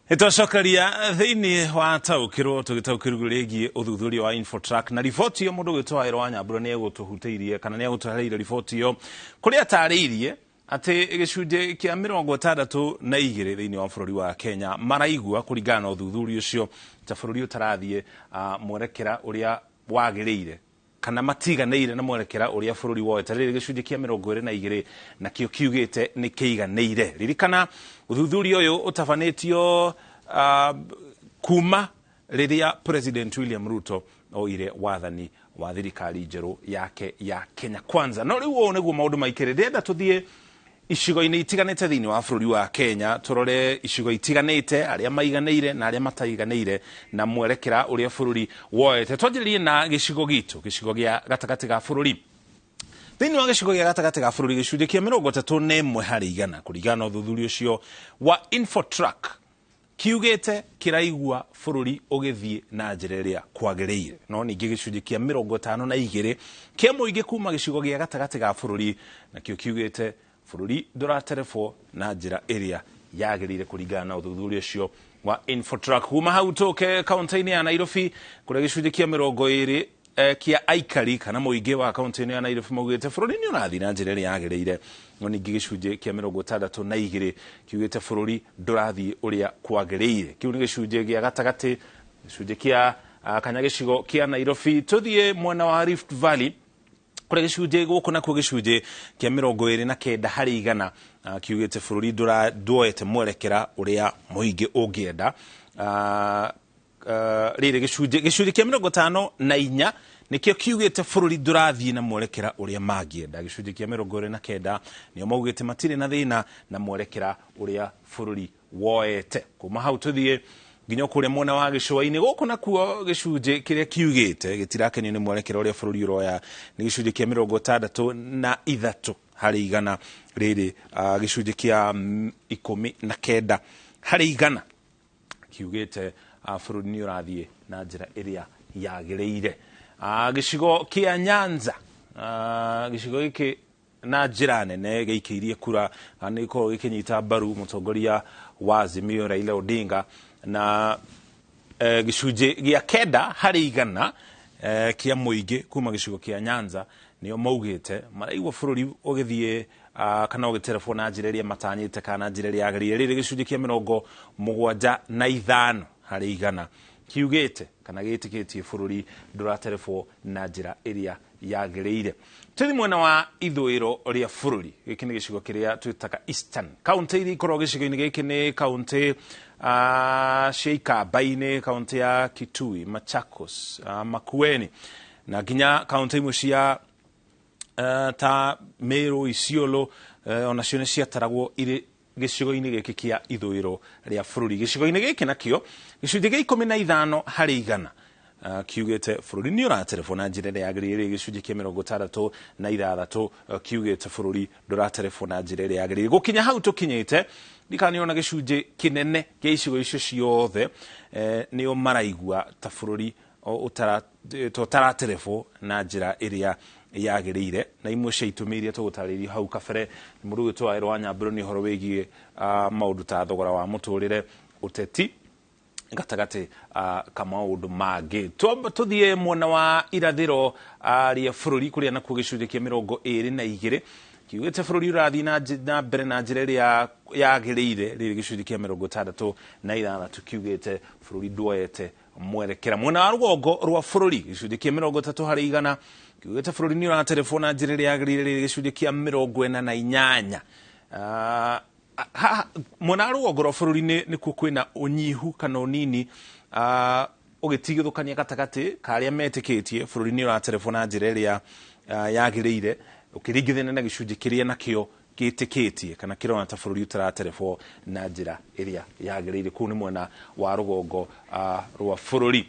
Nĩtwacokeria thĩinĩ wa taũkĩrwo tũgĩtaũkĩrwo rĩgiĩ ũthuthuria wa Infotrack na riboti ĩyo. Mũndũ ũgĩtwo Waĩrũ wa Nyambura nĩ egũtũhutĩirie kana nĩ egũtũhereire riboti ĩyo, kũrĩa atarĩirie atĩ gĩcunjĩ kĩa 62 thĩinĩ wa bũrũri wa Kenya maraigua, kũringana na ũthuthuria ũcio, ta bũrũri ũtarathiĩ mwerekera ũrĩa wagĩrĩire kana matiganĩire na mwerekera ũrĩa bũrũri woete. Rĩrĩ gĩcunjĩ kĩa 22 nakĩo kiugĩte nĩ kĩiganĩire. Ririkana ũthuthuria ũyũ ũtabanĩtio kuma rĩrĩa President William Ruto oire wathani wa thirikari njerũ yake ya Kenya Kwanza. No rĩu ũũ nĩguo maũndũ maikĩrĩ. Ndĩrenda tũthiĩ icigo-inĩ itiganĩte thĩinĩ wa bũrũri wa Kenya, tũrore icigo itiganĩte, arĩa maiganĩire na arĩa mataiganĩire na mwerekera ũrĩa bũrũri woete. Twanjĩrĩrie na gĩcigo gitũ, gĩcigo gĩa gatagatĩ ga bũrũri. Thĩinĩ wa gĩcigo gĩa gatagatĩ ga bũrũri, gĩcunjĩ kĩa 31 harĩ igana, kũringana na ũthuthuria ũcio wa Infotrack, kiugĩte kĩraigua bũrũri ũgĩthiĩ na njĩra ĩrĩa kwagĩrĩire. No ningĩ gĩcunjĩ kĩa 52 kĩa mũingĩ kuma gĩcigo gĩa gatagatĩ ga bũrũri nakĩo kiugĩte bũrũri ndũraterebwo na njĩra ĩrĩa yagĩrĩire, kũringana na ũthuthuria ũcio wa Infotrack. Kuma hau tũke kaunti-inĩ ya Nairobi, kũrĩa gĩcunjĩ kĩa 20 kĩa aikari kana mũingĩ wa kaunti ĩno ya Nairobi maugĩte bũrũri nĩ ũrathiĩ na njĩra ĩrĩa yagĩrĩire. No ningĩ gĩcunjĩ kĩa 62 kiugĩte bũrũri ndũrathiĩ ũrĩa kwagĩrĩire. Kĩu nĩ gĩcunjĩ gĩa gatagatĩ, gĩcunjĩ kĩa kana gĩcigo kĩa Nairobi. Tũthiĩ mwena wa Rift Valley, kũrĩa gĩcunjĩ gũkũ nakuo gĩcunjĩ kĩa 29 harĩ igana kiugĩte bũrũri ndwoete mwerekera ũrĩa mũingĩ ũngĩenda. Rĩrĩ gĩcunjĩ kĩa 54 nĩkĩo kiugĩte bũrũri ndũrathiĩ na mwerekera ũrĩa mangĩenda. Gĩcunjĩ kĩa 29 nĩo maugĩte matirĩ na thĩna na mwerekera ũrĩa bũrũri woete. Kuma hau tũthiĩ nginya kũrĩa mwena wa gĩcũa-inĩ. Gũkũ nakuo gĩcunjĩ kĩrĩa kiugĩte gĩtirakenio nĩ mwerekera ũrĩa bũrũri ũroya nĩ gĩcunjĩ kĩa 63 harĩ igana. Rĩrĩ gĩcunjĩ kĩa 19 harĩ igana kiugĩte bũrũri nĩ ũrathiĩ na njĩra ĩrĩa yagĩrĩire. Gĩcigo kĩa Nyanza, gĩcigo gĩkĩ na njĩra nene gĩikĩirie kura nĩ gĩkoragwo gĩkĩnyita mbaru mũtongoria wa Azimio Raila Odinga, na gĩcunjĩ gĩa 9 harĩ igana kĩa mũingĩ kuma gĩcigo kĩa Nyanza nĩo maugĩte maraigua bũrũri ũgĩthiĩ kana ũgĩterebwo na njĩra ĩrĩa matanyĩte kana na njĩra ĩrĩa yagĩrĩire. Rĩrĩ gĩcunjĩ kĩa 75 harĩ igana kiugĩte kana gĩtĩkĩtie bũrũri ndũraterebwo na njĩra ĩrĩa yagĩrĩire. Tũthiĩ mwena wa ithũĩro rĩa bũrũri. Gĩkĩ nĩ gĩcigo kĩrĩa twĩtaga Eastern. Kaũntĩ iria ikoragwo gĩcigo-inĩ gĩkĩ nĩ kaũntĩ cia Ikamba-inĩ, kaũntĩ ya Kitui, Machakos, Makueni na nginya kaũntĩ imwe cia ta Meru, Isiolo, onacio nĩ ciataragwo irĩ gĩcigo-inĩ gĩkĩ kĩa ithũĩro rĩa bũrũri. Gĩcigo-inĩ gĩkĩ nakĩo gĩcunjĩ gĩa 15 harĩ igana kiugĩte bũrũri nĩ ũraterebwo na njĩra ĩrĩa yagĩrĩire. Gĩcunjĩ kĩa 66 kiugĩte bũrũri ndũraterebwo na njĩra ĩrĩa yagĩrĩire. Gũkinya hau tũkinyĩte, ndikanĩona gĩcunjĩ kĩnene kĩa icigo icio ciothe nĩo maraigua ta bũrũri ũtaraterebwo na njĩra ĩrĩa yagĩrĩire. Na imwe cia itũmi iria tũgũtarĩirio hau kabere nĩ mũndũ ũgwĩtwo Waĩrũ wa Nyambũrũ nĩ ũhoro wĩgiĩ maũndũ ta thogora wa mũtũrĩre, ũteti gatagatĩ ka maũndũ mangĩ. Tũthiĩ mwena wa irathĩro rĩa bũrũri, kũrĩa nakuo gĩcunjĩ kĩa 22 kiugĩte bũrũri ũrathiĩ na mbere na njĩra ĩrĩa yagĩrĩire. Rĩrĩ gĩcunjĩ kĩa 66 kiugĩte bũrũri ndwoete mwerekera. Mwena wa rũgongo rwa bũrũri, gĩcunjĩ kĩa 30 harĩ igana kiugĩte bũrũri nĩ ũraterebwo na njĩra ĩrĩa yagĩrĩire. Rĩrĩ gĩcunjĩ kĩa 48, mwena wa rũgongo rwa bũrũri nĩkuo kwĩna ũnyihu kana ũnini ũgĩtigithũkania gatagatĩ ka arĩa metĩkĩtie bũrũri nĩ ũraterebwo na njĩra ĩrĩa yagĩrĩire, ũkĩringithania na gĩcunjĩ kĩrĩa nakĩo gĩtĩkĩtie kana kĩrona ta bũrũri ũtaraterebwo na njĩra ĩrĩa yagĩrĩire. Kũu nĩ mwena wa rũgongo rwa bũrũri.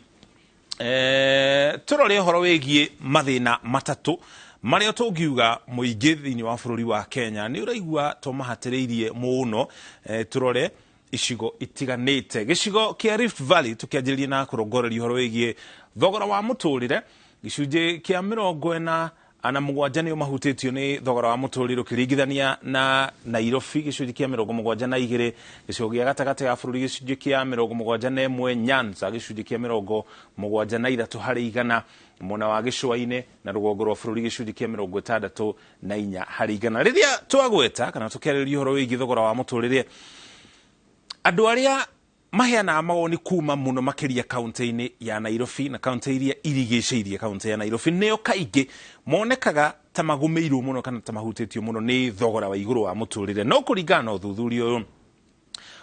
Tũrore ũhoro wĩgiĩ mathĩna matatũ marĩa tũngiuga mũingĩ thĩinĩ wa bũrũri wa Kenya nĩ ũraigua to mahatĩrĩirie mũno. Tũrore icigo itiganĩte. Gĩcigo kĩa Rift Valley, tũkĩanjĩrĩria na kũrongoreria ũhoro wĩgiĩ thogora wa mũtũrĩre, gĩcunjĩ kĩa 40 na mũgwanja nĩo mahutĩtio nĩ thogora wa mũtũrĩre ũkĩringithania na Nairobi gĩcunjĩ kĩa 72, gĩcigo gĩa gatagatĩ ga bũrũri gĩcunjĩ kĩa 71, Nyanza gĩcunjĩ kĩa 73 harĩ igana, mwena wa gĩcũa-inĩ na rũgongo rwa bũrũri gĩcunjĩ kĩa 64 harĩ igana. Rĩrĩa twagweta kana tũkĩarĩrĩria ũhoro wĩgiĩ thogora wa mũtũrĩre, andũ arĩa maheanaga mawoni kuma mũno makĩria kaunti-inĩ ya Nairobi na kaunti iria irigicĩirie kaunti ya Nairobi nĩo kaingĩ monekaga ta magũmĩirwo mũno kana ta mahutĩtio mũno nĩ thogora wa igũrũ wa mũtũrĩre. No kũringana na ũthuthuria ũyũ,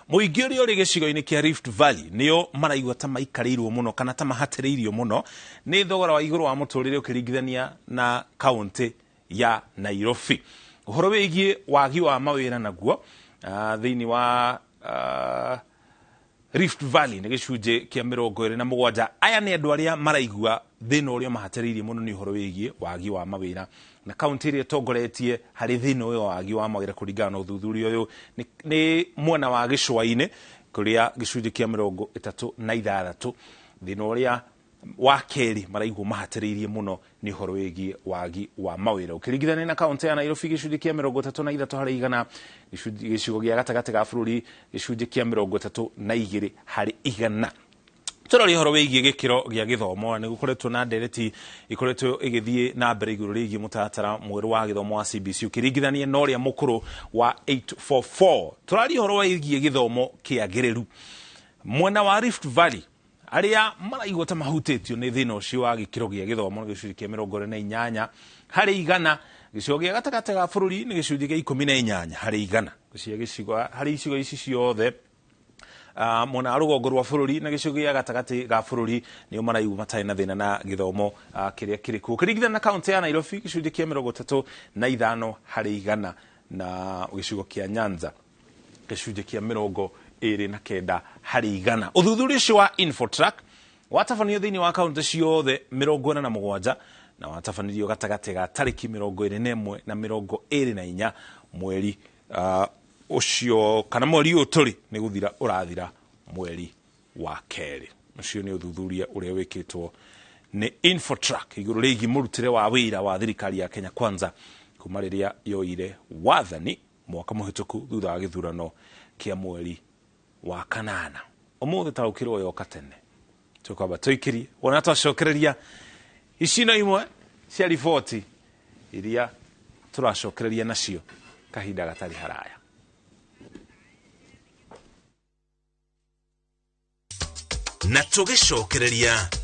mũingĩ ũrĩa ũrĩ gĩcigo-inĩ kĩa Rift Valley nĩo maraigua ta maikarĩirwo mũno kana ta mahatĩrĩirio mũno nĩ thogora wa igũrũ wa mũtũrĩre ũkĩringithania na kaunti ya Nairobi. Ũhoro wĩgiĩ wagi wa mawĩra naguo thĩinĩ wa Rift Valley nĩ gĩcunjĩ kĩa 27. Aya nĩ andũ arĩa maraigua thĩna ũrĩa mahatĩrĩirie mũno nĩ ũhoro wĩgiĩ wagi wa mawĩra, na kaunti ĩrĩa ĩtongoretie harĩ thĩna ũyũ wa wagi wa mawĩra kũringana na ũthuthuria ũyũ nĩ mwena wa gĩcũa-inĩ kũrĩa gĩcunjĩ kĩa 36. Thĩna ũrĩa wa kerĩ maraigua mahatĩrĩirie mũno nĩ ũhoro wĩgiĩ wagi wa mawĩra ũkĩringithania na kaunti ya Nairobi gĩcunjĩ kĩa 33 harĩ igana, gĩcigo gĩa gatagatĩ ga bũrũri gĩcunjĩ kĩa 32 harĩ igana. Tũrore ũhoro wĩgiĩ gĩkĩro gĩa gĩthomo, nĩ gũkoretwo na ndereti ikoretwo ĩgĩthiĩ na mbere igũrũ rĩgiĩ mũtaratara mwerũ wa gĩthomo wa CBC ũkĩringithania na ũrĩa mũkũrũ wa 844. Tũraria ũhoro wĩgiĩ gĩthomo kĩagĩrĩru mwena wa Rift Valley, arĩa maraigua ta mahutĩtio nĩ thĩna ũcio wa gĩkĩro gĩa gĩthomo nĩ gĩcunjĩ kĩa 48 harĩ igana, gĩcigo gĩa gatagatĩ ga bũrũri nĩ gĩcunjĩ kĩa 18 harĩ igana. Harĩ icigo ici ciothe mwena wa rũgongo rwa bũrũri na gĩcigo gĩa gatagatĩ ga bũrũri nĩo maraigua matarĩ na thĩna na gĩthomo kĩrĩa kĩrĩ kuo ũkĩringithania na kaunti ya Nairobi gĩcunjĩ kĩa 35 harĩ igana, na gĩcigo kĩa Nyanza gĩcunjĩ kĩa 29 harĩ igana. Ũthuthuria ũcio wa Infotrack watabanio thĩinĩ wa kaunti ciothe 47 na watabanirio gatagatĩ ga tarĩki 21 na 24 mweri ũcio kana mweri ũyũ tũrĩ nĩ gũthira ũrathira mweri wa kerĩ. Ũcio nĩ ũthuthuria ũrĩa wĩkĩtwo nĩ Infotrack igũrũ rĩgiĩ mũrutĩre wa wĩra wa thirikari ya Kenya Kwanza kuma rĩrĩa yoire wathani mwaka mũhĩtũku thutha wa gĩthurano kĩa mweri wa kanana. Ũmũthĩ taũkĩrwo yoka tene tũkwamba tũikĩrie wona twacokereria ici no imwe cia riboti iria tũracokereria nacio kahinda gatarĩ haraya. Na tũgĩcokereria.